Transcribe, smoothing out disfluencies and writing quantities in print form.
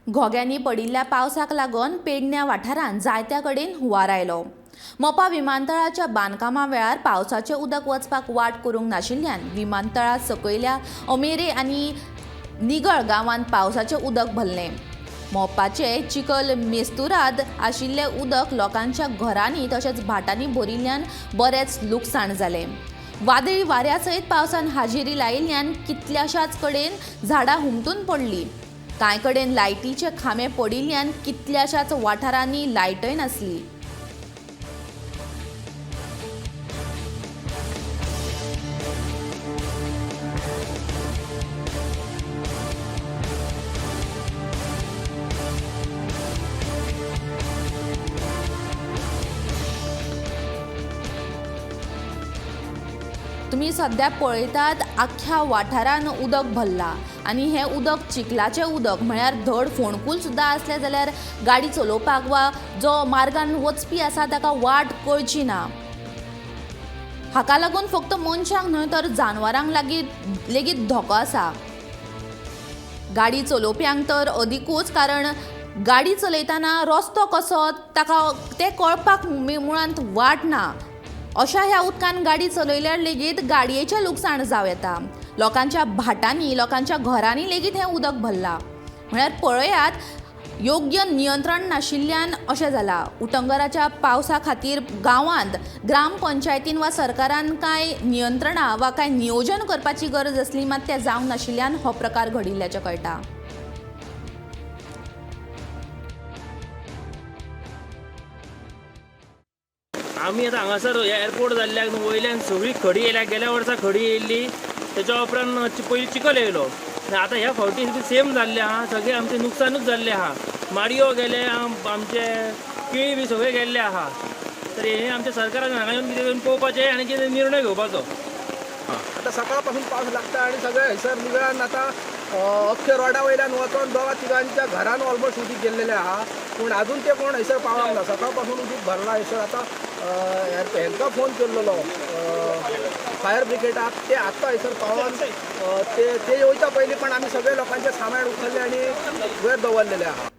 घोग्यांनी पडिल्ल्या पावसाक लागून पेडण्या वाठारांत जायत्या कडेन हुंवार आयलो. मोपा विमानतळाच्या बांदकामा वेळार पावसाचें उदक वचपाक वाट करूंक नाशिल्ल्यान विमानतळा सकयल्या अमेरे आनी निगळ गांवांत पावसाचें उदक भरलें. मोपाचे चिखल मेस्तुराद आशिल्लें उदक लोकांच्या घरांनी तशेंच भाटांनी भरिल्ल्यान बरेंच लुकसाण जालें. वादळी वाऱ्या सयत पावसान हाजेरी लायिल्ल्यान कितल्याशाच कडेन झाडां हुमटून पडलीं. कांय कडेन लायटीचे खांबे पडिल्ल्यान कितल्याशाच वाठारांनी लायटय नासली. तुमी सद्या पळयतात आख्ख्या वाठारान उदक भरलां आनी हें उदक चिखलाचें उदक म्हळ्यार धड फोंडकूल सुद्दां आसलें जाल्यार गाडी चलोवपाक वा जो मार्गान वचपी आसा ताका वाट कळची ना. हाका लागून फक्त मनशांक न्हय तर जानवरांक लागीं लेगीत धोको आसा. गाडी चलोवप्यांक तर अदिकूच, कारण गाडी चलयतना रस्तो कसो ताका तें कळपाक मुळांत वाट ना. अशा ह्या उदकान गाडी चलयल्यार लेगीत गाडयेचें लुकसाण जावं येता. लोकांच्या भाटांनी, लोकांच्या घरांनी लेगीत हें उदक भरलां. म्हळ्यार पळयात, योग्य नियंत्रण नाशिल्ल्यान अशें जालां. उटंगराच्या पावसा खातीर गांवांत ग्रामपंचायतीन वा सरकारान कांय नियंत्रणां वा कांय नियोजन करपाची गरज आसली, मात तें जावंक नाशिल्ल्यान हो प्रकार घडिल्ल्याचें कळटा. आमी आतां हांगासर एअरपोर्ट जाल्ल्याक न्हू वयल्यान सगळी खडी येयल्या. गेल्या वर्सा खडी येयल्ली, तेच्या उपरांत पयलीं चिखल येयलो आनी आतां ह्या फावटी सेम जाल्लें आहा. सगळें आमचें नुकसानूच जाल्लें आहा. माडयो गेले, आमचे केळी बी सगळे गेल्ले आहा. तर हें आमच्या सरकारान हांगा येवन कितें पळोवपाचें आनी कितें निर्णय घेवपाचो. आतां सकाळ पासून पावस लागता आनी सगळे हयसर निगळान आतां अख्खे रोडा वयल्यान वचोन दोगा तिगांच्या घरान ऑलमोस्ट उदीक गेल्लेलें आहा, पूण आजून ते कोण हयसर पावंक ना. सकाळ पासून उदीक भरला हयसर. आतां हेंकां फोन केल्लोलो फायर ब्रिगेडाक, ते आत्तां हयसर पावोन ते येवच्या पयलीं पण आमी सगळे लोकांचे सामान उखल्ले आनी वयर दवरलेले आहा.